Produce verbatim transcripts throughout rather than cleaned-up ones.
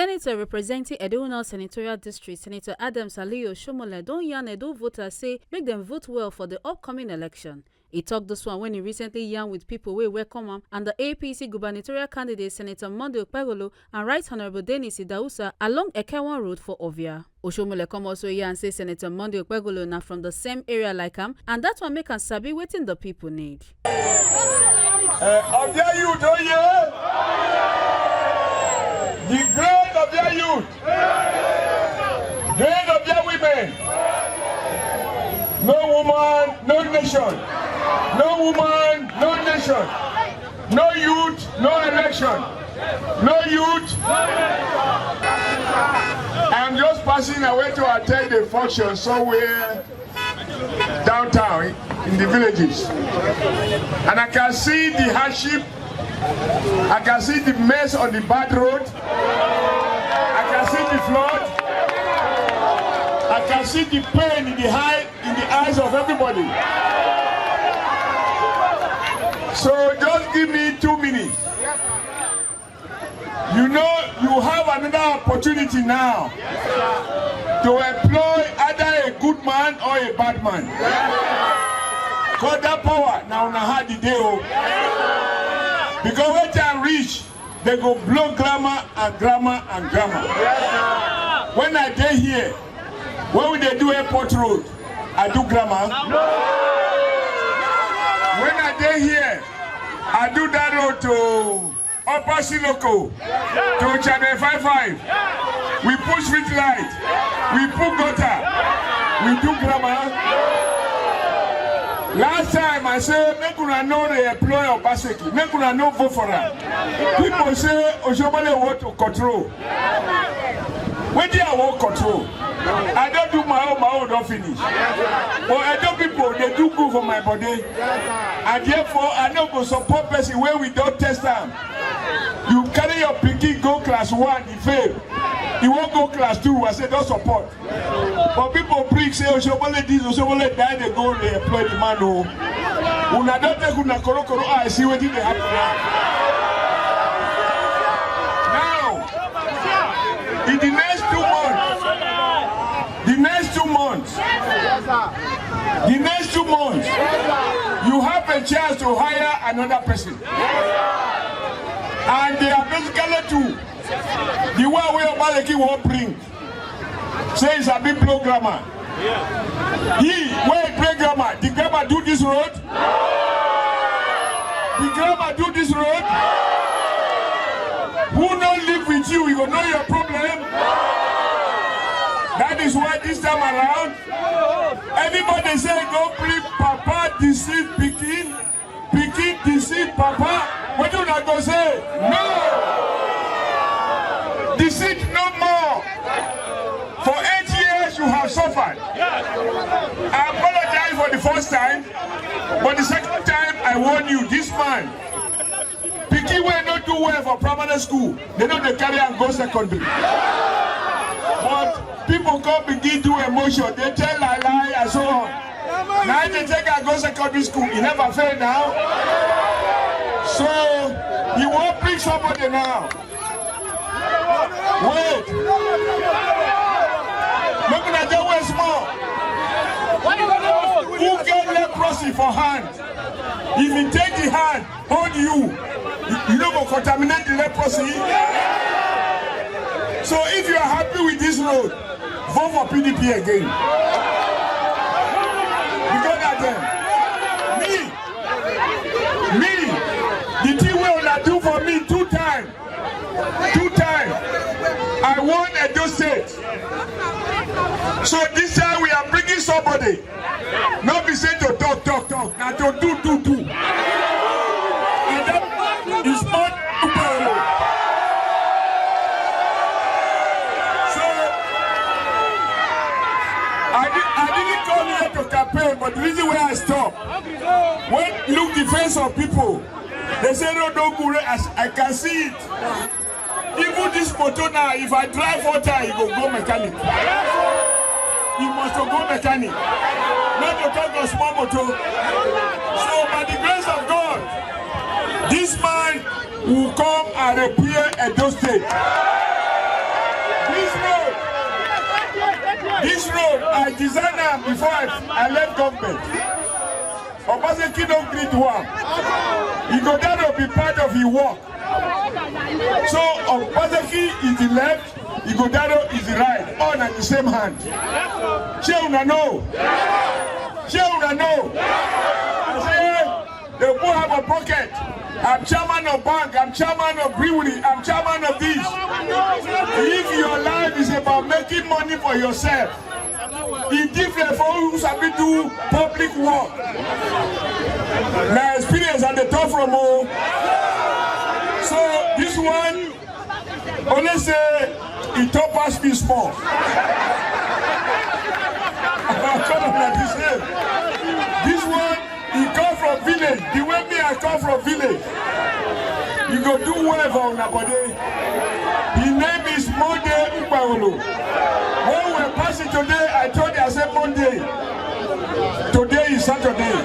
Senator representing Edo North Senatorial District, Senator Adams Aliyu Oshomole, don yarn Edo voters say make dem vote well for the upcoming election. He talk this one when he recently yarn with people wey welcome am and the A P C gubernatorial candidate Senator Monday Okpebholo and Right Honourable Dennis Idahosa along Ekewan Road for Ovia. Oshomole come also yarn say Senator Monday Okpebholo na from the same area like am, and that one make am sabi wetin the people need. Uh, Ovia youth, oh yeah! The great Ovia youth! Great Ovia women! No woman, no nation! No woman, no nation! No youth, no election! No youth! I'm just passing away to attend a function somewhere downtown in the villages. And I can see the hardship. I can see the mess on the bad road. I can see the flood. I can see the pain in the high in the eyes of everybody. So just give me two minutes. You know, you have another opportunity now to employ either a good man or a bad man. Because that power now na hard the day o. Because when time reach, they go blow grammar and grammar and grammar. When I dey here, when we dey do airport road, I do grammar. When I dey here, I do that road to Upper Siloko to Channel five five. We put street light. We put gutter. We do grammar. Last time I say make una no dey employ Obaseki, make una no vote for am. People say Oshomole want to control. Wetin I wan control? I don do my own, my own don finish. But Edo people dey do good for my body. And therefore, I no go support person wey we don test am. You carry your pikin go class one, e fail. E wan go class two, I say don support. But people preach say Oshomole this, Oshomole that, dey go dey employ the man o. Una don take una korokoro eye see wetin dey happen now. Now, in the next two months, the next two months, the next two months, you have a chance to hire another person. And they are basically two. The one wey Obaseki wan bring, say he sabi blow grammar. He wey blow grammar, the grammar do this road? The grammar do this road? Who no live with you, you go know your problem. That is why this time around, anybody say go bring papa deceive pikin, pikin deceive papa, wetin una go say? No! Deceit no more. For eight years you have suffered. I apologize for the first time, but the second time I warn you, this man, pikin wey no do well for primary school, they no dey carry am go secondary. But people come begin do emotion, they tell lie lie and so on. Na him dey take am go secondary school, e never fail now. So, you wan pick somebody now. Wait. Make una just wait small. Who get leprosy for hand? If you take the hand, hold you, you, you no go contaminate the leprosy. So if you are happy with this road, vote for P D P again. Because that time, me, me, the thing wey una do for me two time, two time, I won Edo State. So this time we are bringing somebody. No be say to talk, talk, talk. Na to do, do, do. And that is not Upero. So, I, did, I didn't come here to campaign, but the reason why I stop, when look the face of people, they say no, don't go. As I can see it. Even this motor now, if I drive four time, e go go mechanic. E must to go mechanic. Not to talk of small motor. So by the grace of God, this man will come and repair Edo State. This road, I design am before I, I left government. Obaseki no gree do am. Ighodaro be part of him work. So Obaseki is the left, Ighodaro is the right. All na the same hand. Shey una know? Shey una know? I say, they put am for pocket. I'm chairman of bank, I'm chairman of brewery, I'm chairman of this. If your life is about making money for yourself, e different for who sabi do public work. Na experience I dey talk from o. So this one, only say e top pass me small. I come like this name. This one, e come from village. The way me I come from village, you go do well for una body. His name is Monday Ukpawolo. When we pass it today, I told you, I said Monday. Today is Saturday.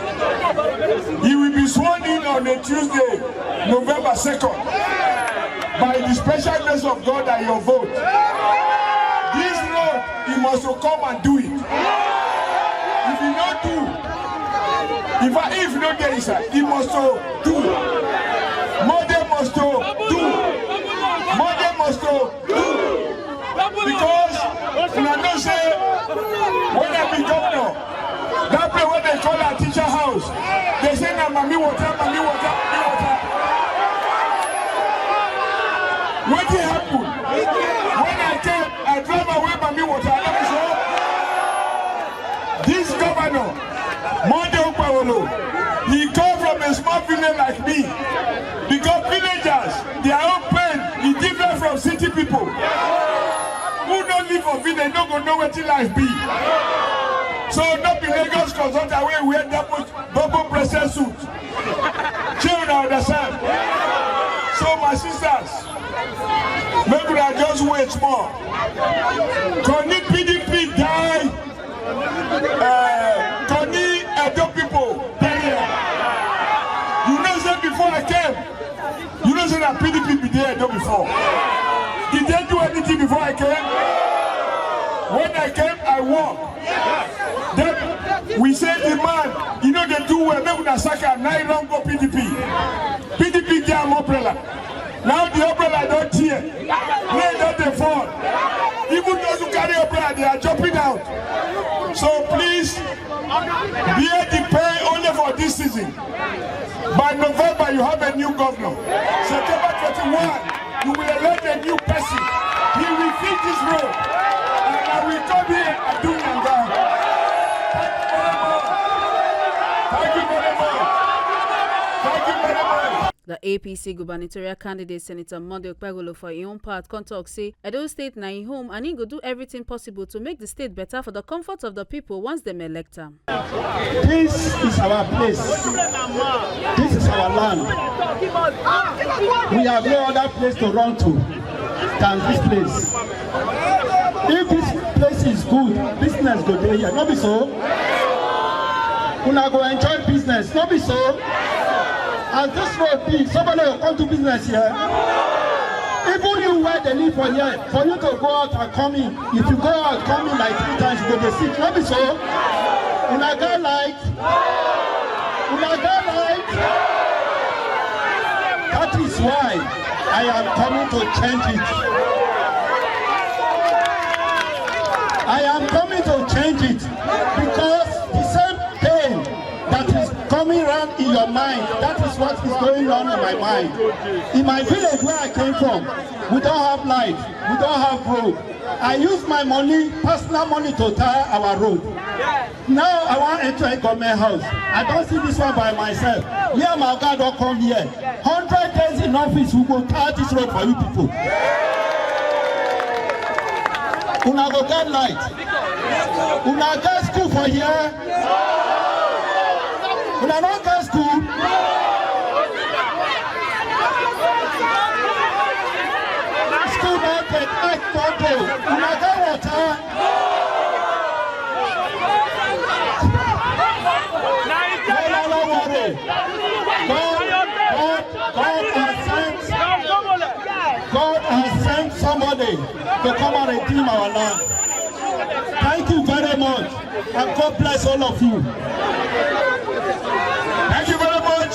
He will be sworn in on a Tuesday, November second. By the special grace of God and your vote, this road, he must to come and do it. If he not do, if I, if no dey inside, he must to do. Monday must to do. Monday must to do. Because una know say when I be governor, that place wey they call our teacher house, they say na mami water, mami water, mami water. Wetin happen? When I came, I drive away mami water. Let me show. This governor, Monday Ukpawolo, he come from a small village like me. Because villagers, their own pain is different from city people. Who don't live for village no go know wetin life be. So no be Lagos consultant wey wear double, double breasted suit. Shey una understand? So my sisters, make una just wait small. Cause if P D P die, uh, cause if Edo people die here. You know say before I came, you know say na P D P be there Edo before. Did they do anything before I came? When I came, I work. Then we say the man, you know they do well, make una sack am, now he don go P D P. P D P get am umbrella. Now the umbrella don tear. Rain don dey fall. Even those who carry umbrella, they are jumping out. So please, bear the pain only for this season. By November, you have a new governor. September twenty-one, you will elect a new person. He will fix this road. And I will come here and do yanga. Thank you very much. Thank you very much. Thank you very much. The A P C gubernatorial candidate, Senator Monday Okpebholo, for im own part, come talk say Edo State na im home and he go do everything possible to make the state better for the comfort of the people once dem elect am. This is our place. This is our land. We have no other place to run to than this place. If this place is good, business go dey here. No be so? Una go enjoy business. No be so? As this road be, somebody go come do business here. Even you wey dey live for here, for you to go out and come in, if you go out, come in like three times, you go dey sick. No be so? Una get light? Una get light? That is why I am coming to change it. I am coming to change it because the same pain that is coming around in your mind, that is what is going on in my mind. In my village where I came from, we don't have light, we don't have road. I use my money, personal money, to tar our road. Now I wan enter a government house. I don see this one by myself. Me and my oga don come here. Hundred days in office, we go tar this road for you people. Una go get light. Una get school for here. Una no get school. School no dey, light no dey. Una get water. No, no, no worry. God, God, God has sent, God has sent somebody to come and redeem our land. Thank you very much, and God bless all of you. Thank you very much.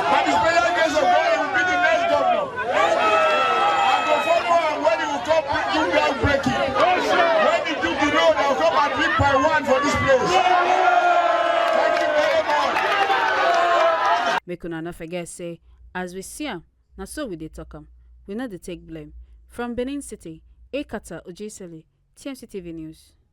By the special grace of God, he will be the next governor. I go follow am when he will come do groundbreaking. When he do the road, I will come and drink pine wine for this place. Thank you very much. Make una no forget say, as we see am, na so we dey talk am. We no dey take blame. From Benin City, Ekata Ojiseli, T M C T V News.